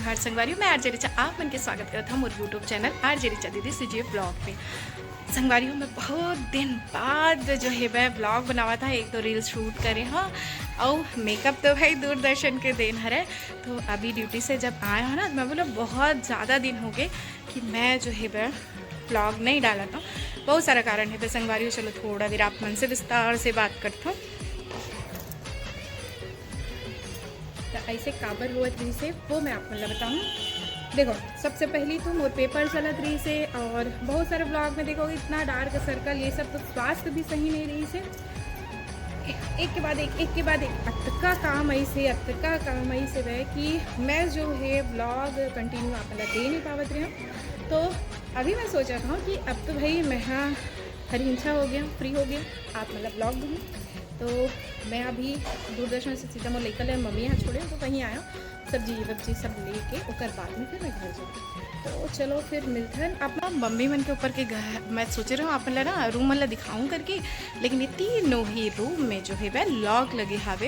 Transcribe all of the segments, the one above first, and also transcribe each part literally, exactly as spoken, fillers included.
हर संगवारी हो, मैं आरजे रिचा, आप मन के स्वागत करत हूँ मोर YouTube चैनल आरजे रिचा दीदी सीजी ब्लॉग पे। संगवारी हो, मैं बहुत दिन बाद जो है मैं ब्लॉग बनावा था, एक दो रील शूट करे हूँ। और मेकअप तो भाई दूरदर्शन के देन हरे। तो अभी ड्यूटी से जब आया हूँ ना, मैं बोला बहुत ज़्यादा दिन हो गए कि मैं जो है मैं ब्लॉग नहीं डाला था। बहुत सारा कारण है संगवारी हो। चलो थोड़ा देर आप मन से विस्तार से बात करता हूँ। तो ऐसे काबर होवत रहिस हे, वो मैं आप मन ला बताऊँ। देखो, सबसे पहली तो मोर पेपर चलत रहिस हे और बहुत सारे ब्लॉग में देखोगे इतना डार्क सर्कल, ये सब, तो स्वास्थ्य भी सही नहीं रहिस हे। एक के बाद एक, एक के बाद एक, अतका काम ऐसे, अतका काम ऐसे रहे कि मैं जो है ब्लॉग कंटिन्यू आप मन ला दे नहीं पावत रही हूँ। तो अभी मैं सोचत हूँ कि अब तो भाई मैं हाँ हरिंछा हो गया, फ्री हो गया, आप मन ला ब्लॉग दूँ। तो मैं अभी दूरदर्शन से सीधा मोर लइका ले मम्मी यहाँ छोड़े, तो वहीं आया, सब्जी वब्जी सब लेके ओकर बाद में फिर मैं घर जाऊँ। तो चलो फिर मिलथन अपना मम्मी मन के ऊपर के घर। मैं सोचे रहूँ आप मन ला ना रूम मन ला दिखाऊँ करके, लेकिन ये तीनों ही रूम में जो है वह लॉक लगे हावे,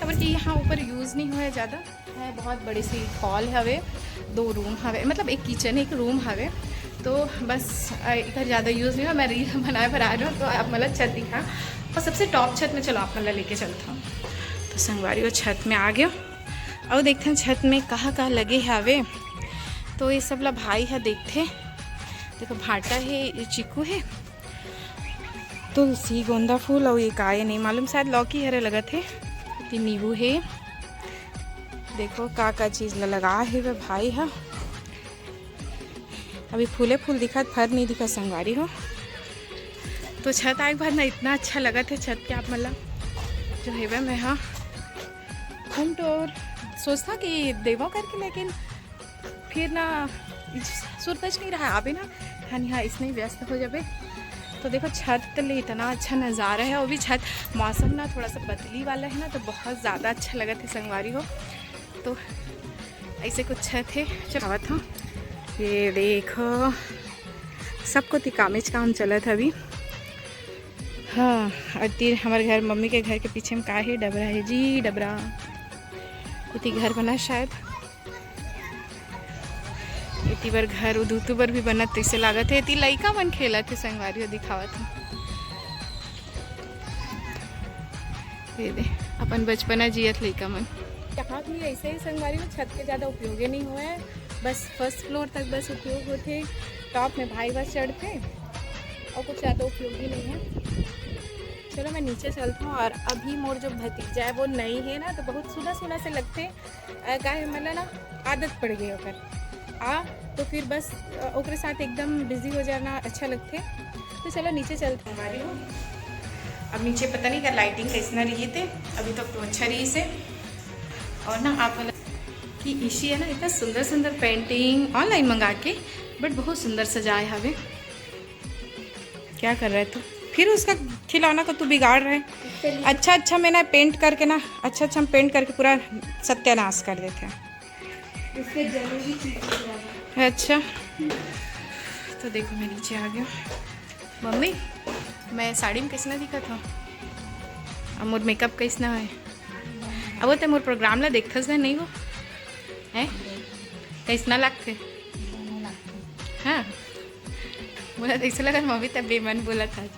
काबर कि यहाँ ऊपर यूज़ नहीं होया ज़्यादा है। बहुत बड़े से एक हॉल हवे, दो रूम हवे, मतलब एक किचन एक रूम हवे, तो बस अ, एकर ज़्यादा यूज़ नहीं हो। मैं रील बनाए बर आ रही हूँ तो आप मन ला छत दिखा, और सबसे टॉप छत में चलो आप मन ला लेके चलता हूँ। तो संगवारी वो छत में आ गयो, और देखते हैं छत में कहाँ कहाँ लगे हवे। तो ये सब ला भाई है देखते, देखो भाटा है, ये चीकू है, तुलसी, गोंदा फूल, और ये का ये नहीं मालूम, शायद लौकी हरे लगत है। ये नींबू है, देखो का का चीज ला लगा है वे भाई हा। अभी फूले फूल दिखत, फर नहीं दिखत संगवारी हो। तो छत आए के बाद ना इतना अच्छा लगत है छत के आप मन ला जो हेवे में हाँ। हम तो सोचता कि देवा करके, लेकिन फिर ना सूरज नहीं रहा अभी ना, हाँ हाँ इसने व्यस्त हो जाबे। तो देखो छत ले इतना अच्छा नज़ारा है, वो भी छत मौसम ना थोड़ा सा बदली वाला है ना, तो बहुत ज़्यादा अच्छा लगत है संगवारी हो। तो ऐसे कुछ छत है, चलावत हूँ। ये देखो सबको तिकामेच काम चलत है अभी। हाँ, और तीर हमारे घर, मम्मी के घर के पीछे में का है, डबरा है जी, डबरा। इति घर बना शायद। इति बर घर उदूतू बर भी बनत तैसे लागत है। इति लइका मन खेलत है, संगवारी हो दिखावत है। ये दे, अपन बचपना जियत लइका मन। यहाँ भी ऐसे ही संगवारी हो, छत के ज़्यादा उपयोगे नहीं हुआ है, बस फर्स्ट फ्लोर तक बस उपयोग होते, टॉप में भाई बस चढ़ते और कुछ ज़्यादा उपयोगी नहीं है। चलो मैं नीचे चलता हूँ। और अभी मोर जो भतीजा है वो नई है ना, तो बहुत सुना सुना से लगते हैं, अ, काहे मतलब ना आदत पड़ गई ओकर आ, तो फिर बस अ, ओकरे साथ एकदम बिजी हो जाना अच्छा लगते। तो चलो नीचे चलते हैं। अब नीचे पता नहीं का लाइटिंग कैसना रही थे, अभी तक तो अच्छा रही से। और ना आप वाला कि ईशी है ना, इतना सुंदर सुंदर पेंटिंग ऑनलाइन मंगा के, बट बहुत सुंदर सजाए हवे। क्या कर रहा है तू? फिर उसका खिलौना को तू बिगाड़ रहा है। अच्छा अच्छा मैं ना पेंट करके ना, अच्छा अच्छा हम पेंट करके पूरा सत्यानाश कर देते हैं। इसके जरूरी चीज है। अच्छा, तो देखो मैं नीचे आ गया। मम्मी, मैं साड़ी में कैसना दिखत हूँ? अब मोर मेकअप कैसना है? अब वो ते मोर प्रोग्राम ला देखथस ना, नहीं हो? हैं? कैसना लागथे? हाँ, मोला तैसे लगत मम्मी तब बेमन बोलत आज।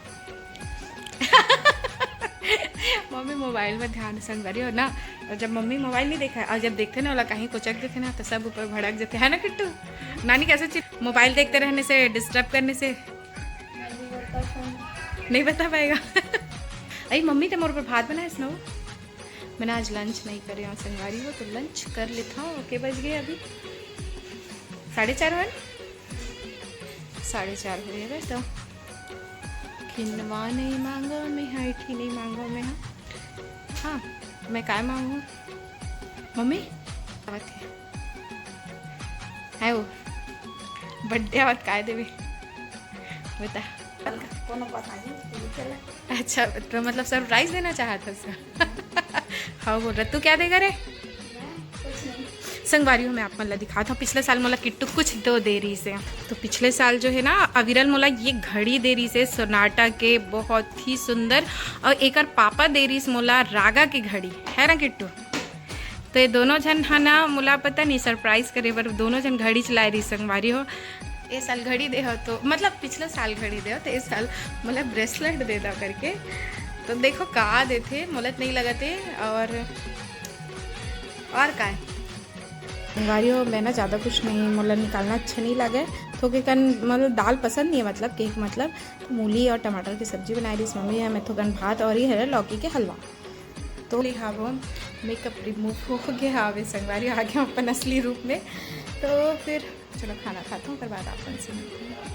मम्मी मोबाइल में ध्यान संगवारी हो ना, और जब मम्मी मोबाइल नहीं देखा है, और जब देखते ना ओला कहीं कोचक देते ना, तो सब ऊपर भड़क जाते हैं ना किट्टू। नानी कैसे चीज मोबाइल देखते रहने से, डिस्टर्ब करने से नहीं बता पाएगा। अरे मम्मी ते मोर पर भात बनाए सुनाओ। मैंने आज लंच नहीं करे और संगवारी हो, तो लंच कर लेता हूँ। ओके, बज गए अभी साढ़े चार हुए ना? साढ़े चार हुए हैं तो। खिनवा नहीं मांगा मैं, हाँ, इठी नहीं मांगा मैं, हाँ। हाँ, मैं काय मांगू? मम्मी, आवत है। है वो। बर्थडे आवत काय देवे? बता। कोनो पता नहीं, चला। अच्छा, तो मतलब सरप्राइज देना चाहत हस? हाँ, बोल रहा, तू क्या देगा रे? मैं कुछ नहीं। संगवारी हो, मैं आप मन ला दिखात हूँ, पिछले साल मोला किट्टू कुछ दो दे रही से। तो पिछले साल जो है ना, अविरल मोला ये घड़ी दे रही से सोनाटा के, बहुत ही सुंदर। और एकर पापा दे रही से मोला रागा के घड़ी, है ना किट्टू? तो ये दोनों झन ह ना, मोला पता नहीं, सरप्राइज करे बर दोनों झन घड़ी च लाए रहिस संगवारी हो। ए साल घड़ी दे हो तो, मतलब पिछला साल घड़ी दे हो, तो ए साल मोला ब्रेसलेट दे दो करके। तो देखो का देथे, मोला तो नहीं लगत हे। और, और का है संगवारी हो, मैं ना ज़्यादा कुछ नहीं, मोला निकालना अच्छा नहीं लगे। थोके कन मतलब दाल पसंद नहीं है, मतलब केक मतलब, तो मूली और टमाटर की सब्जी बनाए रहिस मम्मी है, मैं थोकन भात और ये है लौकी के हलवा। तो ले हावो, मेकअप रिमूव हो गया हावे संगवारी, आ गया अपन असली रूप में। तो फिर चलो खाना खाथों, ओकर बाद आपन से मिलथों।